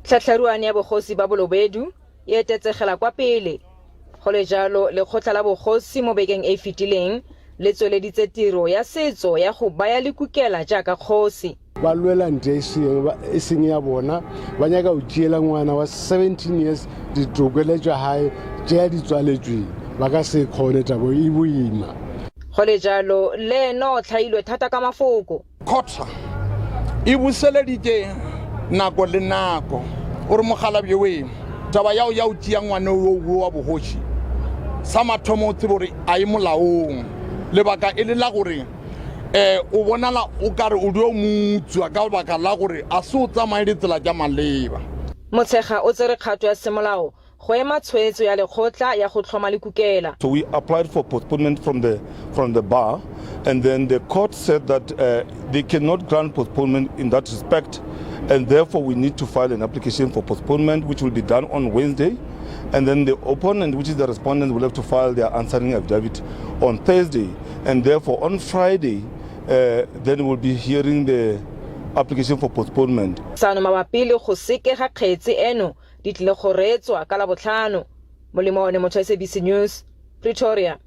Tlhatlharuane ya bogosi ba Bolobedu e etetsegela kwa pele. Go le jalo, lekgotla la bogosi mo bekeng e e fetileng le tsweleditse tiro ya setso ya go baya Lekukela jaaka kgosi. Ba lwela ntwa e seng ya bona, ba nyaka go tšeela ngwana wa 17 years ditokelo tša gae tše a di tswaletšweng. Ba ka se kgone, tabo e boima. Go le jalo, le ene o tlhailwe thata ka mafoko. Court e buseleditše nako le nako o re mokgalabje we taba yao ya o tšea ngwane wo wa bogoši sa mathomo o tsebe gore a e molaong lebaka e le la gore um o bonala o kare o dio mutswa ka lebaka la gore a se o tsamaye ditsela tša maleba. Motshekga o tsere kgato ya semolao go ema tshwetso ya lekgotla ya go tlhoma lekukela. So we applied for postponement from the from the bar and then the court said that uh, they cannot grant postponement in that respect and therefore we need to file an application for postponement which will be done on Wednesday and then the opponent which is the respondent will have to file their answering affidavit on Thursday and therefore on Friday uh, then we'll be hearing the application for postponement. Sano mabapi le go sekega kgetse eno di tlile go reetswa ka Labotlhano. Molemo one motho SABC News, Pretoria.